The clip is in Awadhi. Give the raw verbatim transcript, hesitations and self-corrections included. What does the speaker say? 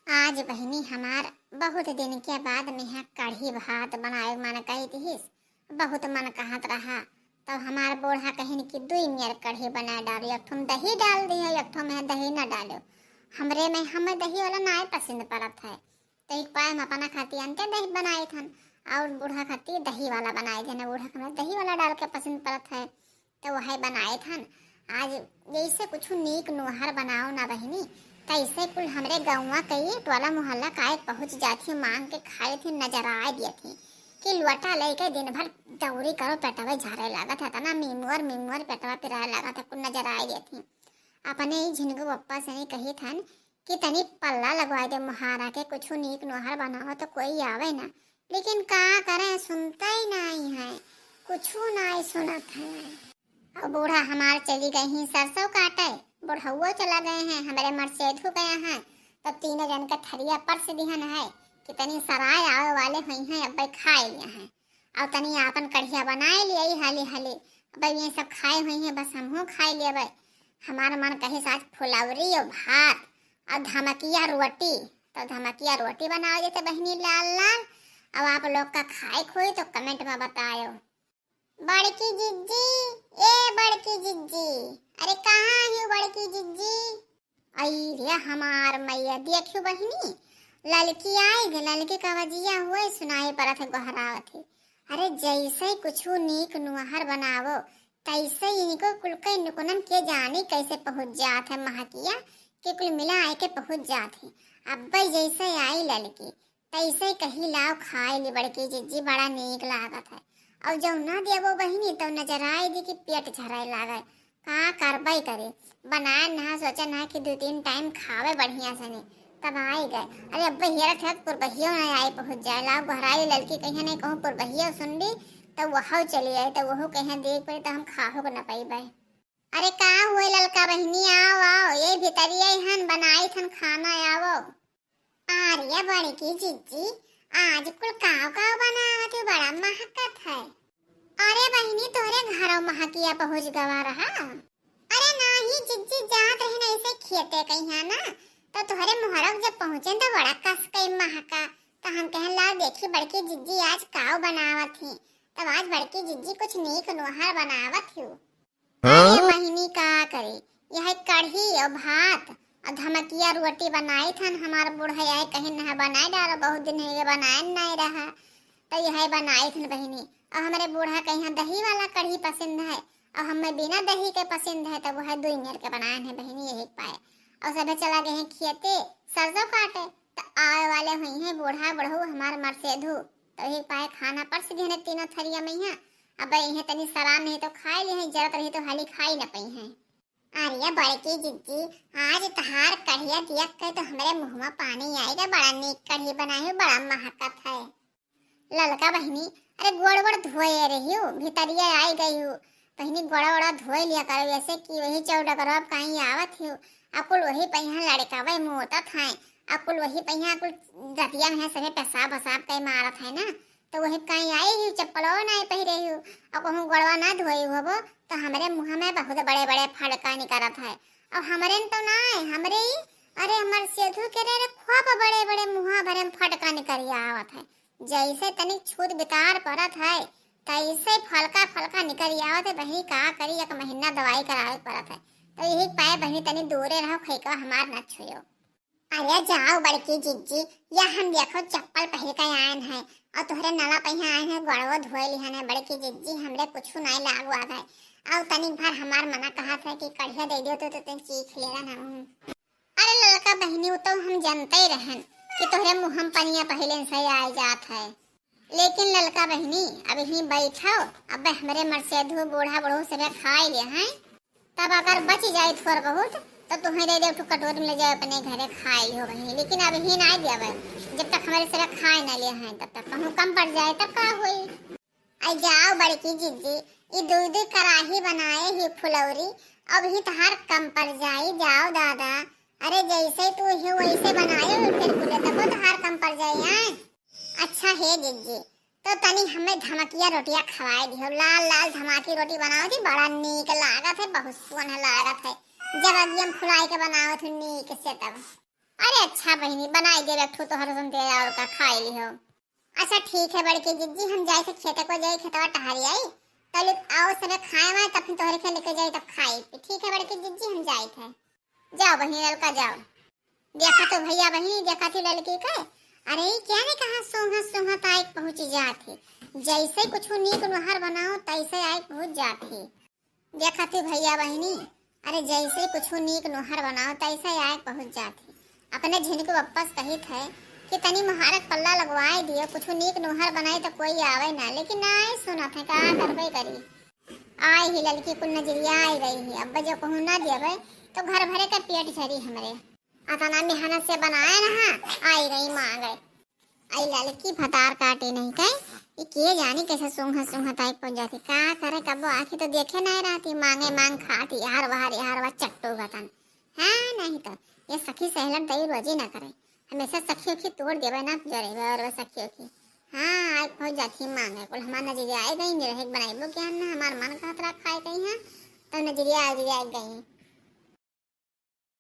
आज बहिनी हमार बहुत दिन के बाद मेहा कढ़ी भात बनाए मन कही दिहिस, बहुत मन कहत रहा। तब हमार बूढ़ा कहिन कि दुई मेर कढ़ी बनाए डालो, एक ठो में दही डाल दियो, एक ठो में दही ना डालो। हमरे में हमें दही वाला नाय पसंद पड़त है, तो एक पाए हम अपना खातिर अंते दही बनाए थन और बूढ़ा खातिर दही वाला बनाए देना। बूढ़ा के हमें दही वाला डाल के पसंद पड़त है, तो वह बनाए थन। आज जैसे कुछ नीक नोहर बनाओ ना बहिनी, तैसे कुल हमरे गौवा कई टोला मोहल्ला काहे पहुँच जात ही, मांग के खाए थी, नजर आए दिए थी कि लोटा लेके दिन भर दौरी करो, पेटवे झारे लागत है, तना मिमुअर मिमुअर पेटवा पिराए लागत है, कुल नजर आए दिए थी। अपने ही झिनगू पप्पा से नहीं कही थन कि तनी पल्ला लगवाए दे मोहारा के, कुछ नीक नोहर बनाओ तो कोई आवे ना, लेकिन का करें, सुनते ही नहीं है, कुछ नहीं सुनत है। और बूढ़ा हमार चली गई हैं सरसों काटे, बुढ़ौओ चला गए हैं, हमरे मरसेधू गए हैं, तब तीनों जन के थरिया परस दिहन है कि तनी सराय आवे वाले हुई हैं, अब्बे खाए लिए हैं, और तनी आपन कढ़िया बनाए लिए हाली हाली, अब्बे ये सब खाए हुई हैं, बस हमहू खाए लिए। हमार मन कहे आज फुलौरी और भात और धमकिया रोटी, तो धमकिया रोटी बनाओ जैसे बहिनी लाल लाल। अब आप लोग का खाए खोई तो कमेंट में बतायो। बड़की जिज्जी, ए बड़की जिज्जी, अरे कहाँ हियो बड़की जिज्जी? आई रे हमार मैया, देखियो बहिनी, ललकी आई गे, ललकी का आवाजिया हुए सुनाई पड़त है, गोहरावत है। अरे जैसे कुछ नीक नुहर बनावो, तैसे इनको कुल के नुकनन के जानी कैसे पहुँच जात है महकिया, के कुल मिला आए के पहुँच जात है। अब्बे जैसे आई ललकी, तैसे कही लाओ खाए ली बड़की जिज्जी, बड़ा नीक लागत है। और जब ना देबो बहिनी तो नजर आए दी कि पेट झरे लागे, का करबे करे। बनाए नहा सोचे नहा कि दो तीन टाइम खावे बढ़िया से नहीं, तब आई गए। अरे अब्बे हेरत है पुरबहियो ना आए पहुँच जाए, लाओ गोहराई ललकी कहिया नहीं कहूँ पुरबहियो सुन ली, तो वह चली आए, तो वह कहिया देख पड़ी तो हम खाहो को न पाई। अरे का हुए ललका बहिनी, आओ आओ, ये भीतरिया हन, बनाई थन खाना, आवो। अरे बड़की जिज्जी, आज कुल काव काव बनावत हो, बड़ा महकत है। अरे बहिनी, तोहरे घरव महकिया पहुँच गवा रहा। अरे नाही जिज्जी, जात रही ना ऐसे खेते कहिया ना, तो तोहरे मोहरव जब पहुँचे तो बड़ा कस कई महका, तो हम कहन ला देखी बड़की जिज्जी आज काव बनावत ही, तब आज बड़की जिज्जी कुछ नीक नोहर बनावत ही। अरे बहिनी का करे, यह कढ़ी और भात और धमकिया रोटी बनाई थन, हमार बूढ़ा यह कहीं न बनाए डालो, बहुत दिन है ये बनाए नहीं रहा, तो यह बनाई थन बहिनी। और हमारे बूढ़ा कहीं दही वाला कढ़ी पसंद है और हमें बिना दही के पसंद है, तो वह दुई मेर के बनाए हैं बहिनी यही पाए। और सभे चला गए हैं खेते सरसों काटे, तो आवे वाले हुई हैं बूढ़ा बुढ़ऊ हमार मरसेधू, तो यही पाए खाना परस दिए हैं तीनों थरिया में यहाँ। अब इहे तनी सलाम नहीं तो खाए ले हैं, जरत रही तो हाली खाई न पई हैं। अरे बड़की जिज्जी, आज तहार कढ़िया दियक के तो हमरे मुँह में पानी आई रे, बड़ा नीक कढ़ी बनाई हो, बड़ा महकत है। ललका बहिनी, अरे गोड़ वोड़ धोए रही हो, भीतरिया आई गई हो, बहिनी गोड़ा वोड़ा धोए लिया करो, ऐसे कि वही चौडकरो अब कहीं आवत हो, अकुल वही पहिया लड़कावे मोटत हैं, अकुल वही पहिया अकुल रतिया में है सभे पेशाब वसाब कई मारत है ना, तो वही कहीं आई ही चप्पलो ना पहिरे ही, और कहूँ गोड़वा ना धोई होबो, तो हमरे मुँह में बहुत बड़े बड़े फड़का निकलत है। और हमरे न तो ना है, हमरे ही, अरे हमार सेधु के रे, रे खूब बड़े बड़े मुँह भरे में फड़का निकल आवत है। जैसे तनिक छूत बितार परत है, तैसे फलका फलका निकल आवत है। बहिनी का करी, एक महीना दवाई करावे के परत है। तो यही पाए बहिनी तनी दूरे रहो, खैका हमार न छुयो। अरे जाओ बड़की जिज्जी, या हम देखो चप्पल पहिर के आयन है और तोहरे नला पहिया आयन है, गोड़वो धोए लिहन है। बड़की जिज्जी हमरे कुछ नहीं लागवा है। और तनिक भर हमार मना कहत है कि कढ़िया दे दियो तो, तो तनी चीख लेला ना। अरे ललका बहिनी, उ तो हम जनते रहन कि तोहरे मुँह में पनिया पहिले से आए जात है, लेकिन ललका बहिनी, अब यहीं बैठो, अब हमरे मरसेधू बूढ़ा बूढ़ू सभे खाए ले हैं, तब अगर बच जाए थोड़ बहुत तो तुम्हें दे दे, एक ठो कटोरी में ले जाए अपने घरे खाए लिहो बहिनी, लेकिन अब ही ना देवे, जब तक हमारे सभे खाए ना ले हैं तब तक कहूँ कम पड़ जाए तब का होई। आई जाओ बड़की जिज्जी, ई दुई दुई कराही बनाए ही फुलौरी, अब ही तहार कम पड़ जाई, जाओ दादा। अरे जैसे तू ही वैसे बनाए हो, फिर कुले तको तहार कम पड़ जाई, आए। अच्छा हे जिज्जी, तो तनी हमें धमकिया रोटिया खवाए दिहो, लाल लाल धमाकी रोटी बनाओ जी, बड़ा नीक लागत है, बहुत सोन लागत है, जब अगियम फुलाई के बनावत हो नीक से तब। अरे अच्छा बहिनी, बनाई देब एक ठो तोहर संते और का खाई लिहो। अच्छा ठीक है बड़की जिज्जी, हम जाई थे खेते को, जाई खेतवा टहरी आई, तब ले आओ सबे खाए वाए, तब फिर तोहरे खेत लेके जाई तब खाई। ठीक है बड़की जिज्जी, हम जाई थे। जाओ बहिनी ललका जाओ। देखा तो भैया बहिनी, देखा थी ललकी के, अरे ई क्या ने कहा सूंघत सूंघत आइक पहुँच जात ही, जैसे कुछ नीक नोहर बनाओ तैसे आइक पहुँच जात ही। देखा थी भैया बहिनी, अरे जैसे कुछ नीक नोहर बनाओ तैसे आइक पहुँच जात ही। अपने झिनकू बप्पा से कहित है कि तनी मोहारक पल्ला लगवाए दियो, कुछ नीक नोहर बनाई तो कोई आवे ना, लेकिन नाई सुनत है, का करबे करी। आई ही ललकी कुल नजरिया आई गई ही, अब जो कहूँ ना देवे तो घर भरे का पेट झरी हमरे। अतना मेहनत से बनाए ना, आई गई मांगे। आई ललकी भतार काटी नहीं कहे, ई के जानी कैसे सूंघत सूंघत आइक पहुँच जाती, का करे कबो आँखी तो देखे नहीं रहती, मांगे मांग खाती, यार वाह यार वाह चट्टू गतन। हाँ नहीं तो ये सखी सहेलर दई रोजी ना करे, हमेशा सखी उखी तोड़ देवे ना जरे और सखी उखी। हाँ आइक पहुँच जाती मांगे, कुल हमार नजरिया आई गई, निरहिक बनाइबो के हम ना, हमार मन कहत रहा खाए कहीं है, तब नजरिया आई गई।